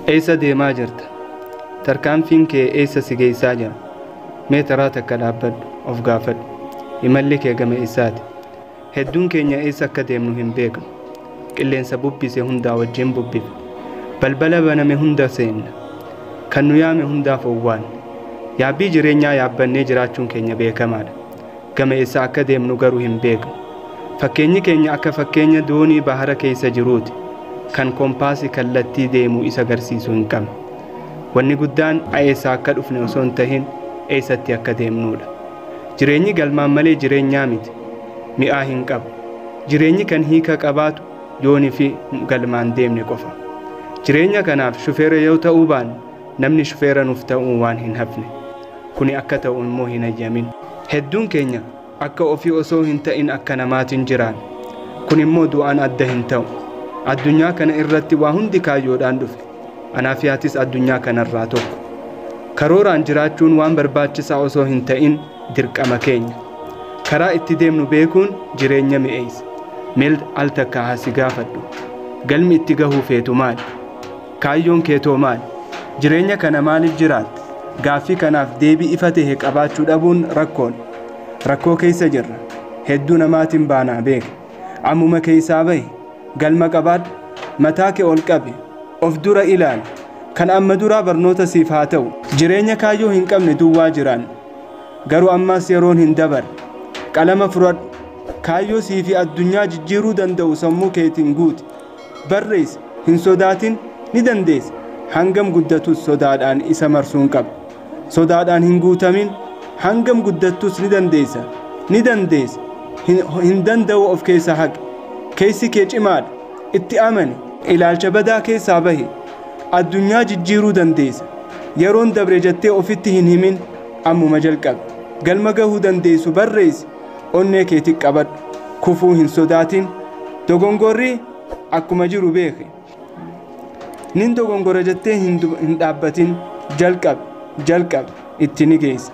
Eessa deemaa jirta? Tarkaanfiin kee eessa si geessaa jira? Mee taraa takka dhaabbadhu, of gaafadhu. Imalli kee gama eessaati? Hedduun keenya eessa akka deemnu hin beeknu. Qilleensa bubbise hundaa wajjin bubbifne. Balbala baname hunda seenna. Kan nu yaame hundaaf owwaanna. Yaabbii jireenyaa yaabbannee jiraachuun keenya beekamaadha. Gama eessa akka deemnu garuu hin beeknu. Fakkeenyi keenya akka fakkeenya doonii bahara keessa jiruuti. Kan koompaasii kallattii deemu isa agarsiisu hin qabne. Wanni guddaan eessa akka dhufne osoo hin tahin eessatti akka deemnudha. Jireenyi galmaan malee jireenyaa miti. Mi'aa hin qabu. Jireenyi kan hiika qabaatu yoonii fi galmaan deemne qofa. Jireenya kanaaf shufeera yoo ta'uu baanne namni shufeera nuuf ta'uu waan hin hafne. Kuni akka ta'u immoo hin hayyamin. Hedduun keenya akka ofii osoo hin ta'in akka namaatiin jiraan. Kun immoo du'aan adda hin ta'u. Addunyaa kana irratti waa hundi kaayyoodhaan dhufe. Anaa fi atis addunyaa kanarraa tokko. Karooraan jiraachuun waan barbaachisaa osoo hin ta'in dirqama keenya. Karaa itti deemnu beekuun jireenya mi'eessa. Meel al takka haa si gaafadhu. Galmi itti gahuu feetu maali? Kaayyoon keetoo maali? Jireenya kana maaliif jiraatta? Gaaffii kanaaf deebii ifa ta'e qabaachuu dhabuun rakkoodha. Rakkoo keessa jirra. Hedduu namaatiin baanaa beeka. Ammuma keessaa bahi. Galma qabaadhu. Mataa kee ol qabi. Of dura ilaali. Kan amma duraa barnoota siif haa ta'u. Jireenya kaayyoo hin qabne duwwaa jiraan. Garuu ammas yeroon hin dabarre. Qalama fudhadhu. Kaayyoo sii fi addunyaa jijjiiruu danda'u sammuu keetiin guuti. Barreessi. Hin sodaatin. Ni dandeessa. Hangam guddatus sodaadhaan isa marsuun qaba. Sodaadhaan hin guutamin. Hangam guddattus ni dandeessa. Ni dandeessa. Hin danda'u of keessa haqi. Keessi kee cimaadha. Itti amani. Ilaalcha badaa keessaa bahi. Addunyaa jijjiiruu dandeessa. Yeroon dabre jettee ofitti hin himin. Ammuma jalqabi. Galma gahuu dandeessu barreessi. Onnee keetti qabadhu. Kufuu hin sodaatin. Dogongorri akkuma jiru beeki. Nin dogongora jettee hin dhaabbatin. Jalqabi. Jalqabi. Itti ni geessa.